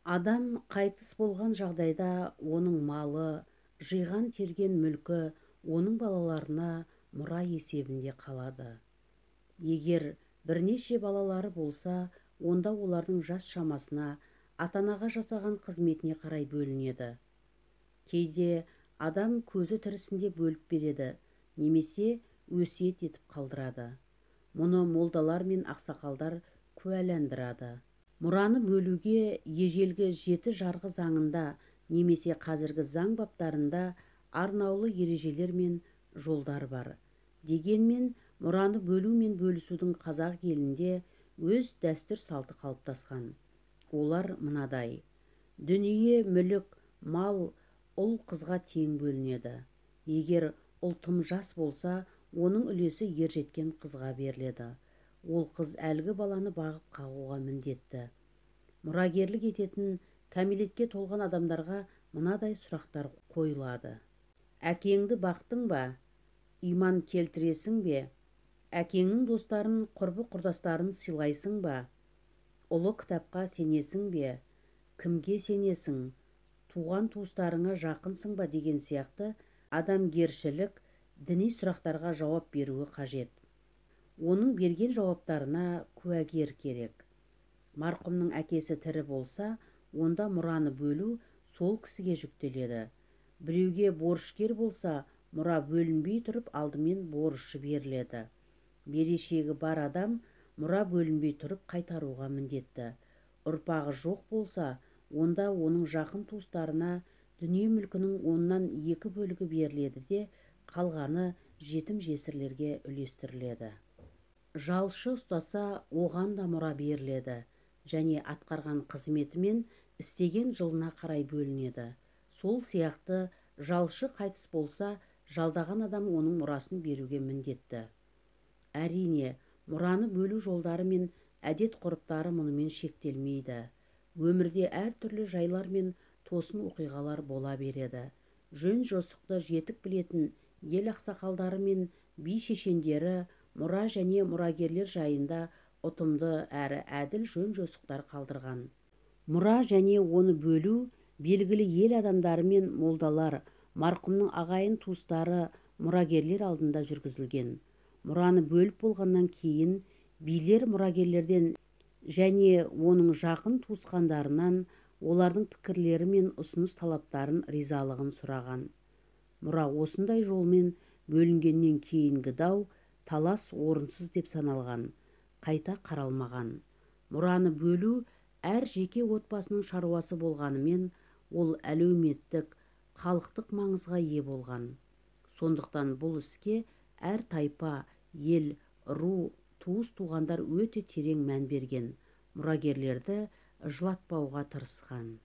Адам қайтыс болған жағдайда оның малы, жиған-терген мүлкі оның балаларына мұра есебінде қалады. Егер бірнеше балалары болса, онда олардың жас шамасына, ата-анаға жасаған қызметіне қарай бөлінеді. Кейде адам көзі тірісінде бөліп береді немесе өсиет етіп қалдырады. Мұны молдалар мен ақсақалдар куәландырады. Мұраны бөлуге ежелгі жеті жарғы заңында немесе қазіргі заң баптарында арнаулы ережелер мен жолдар бар. Дегенмен мұраны бөлу мен бөлісудің қазақ елінде өз дәстүр салты қалыптасқан. Олар мынадай: дүние, мүлік, мал ұл қызға тең бөлінеді. Егер ұл тым жас болса, оның үлесі ержеткен қызға беріледі. Ол қыз әлгі баланы бағып қағуға міндетті. Мұрагерлік ететін кәмелетке толған адамдарға мынадай сұрақтар қойылады. Әкеңді бақтың ба? Иман келтіресің бе? Әкеңнің достарын, құрбы-құрдастарын сыйлайсың ба? Ұлы кітапқа сенесің бе? Кімге сенесің? Туған туыстарыңа жақынсың ба деген сияқты адамгершілік, діни сұрақтарға жауап беруі қажет. Оның берген жауаптарына куәгер керек. Марқұмның әкесі тірі болса, онда мұраны бөлу сол кісіге жүктеледі. Біреуге борышкер болса, мұра бөлінбей тұрып алдымен борышы беріледі. Берешегі бар адам мұра бөлінбей тұрып қайтаруға міндетті. Ұрпағы жоқ болса, онда оның жақын туыстарына дүние мүлкінің 2 бөлігі беріледі де, қалғаны жетім-жесірлерге үлестіріледі. Жалшы ұстаса, оған да мұра беріледі және атқарған қызметі мен істеген жылына қарай бөлінеді. Сол сияқты жалшы қайтыс болса, жалдаған адам оның мұрасын беруге міндетті. Әрине, мұраны бөлу жолдары мен әдет-ғұрыптары мұнымен шектелмейді. Өмірде әртүрлі жайлар мен тосын оқиғалар бола береді. Жөн-жосықты жетік білетін ел ақсақалдары мен би шешендері мұра және мұрагерлер жайында ұтымды әрі әділ жөн-жосықтар қалдырған. Мұра және оны бөлу белгілі ел адамдары мен молдалар, марқұмның ағайын туыстары мұрагерлер алдында жүргізілген. Мұраны бөліп болғаннан кейін билер мұрагерлерден және оның жақын туысқандарынан олардың пікірлері мен ұсыныс талаптарын, ризалығын сұраған. Мұра осындай жолмен бөлінгеннен кейінгі дау талас орынсыз деп саналған, қайта қаралмаған. Мұраны бөлу әр жеке отбасының шаруасы болғанымен, ол әлеуметтік, халықтық маңызға ие болған. Сондықтан бұл іске әр тайпа, ел, ру, туыс-туғандар өте терең мән берген, мұрагерлерді жылатпауға тырысқан.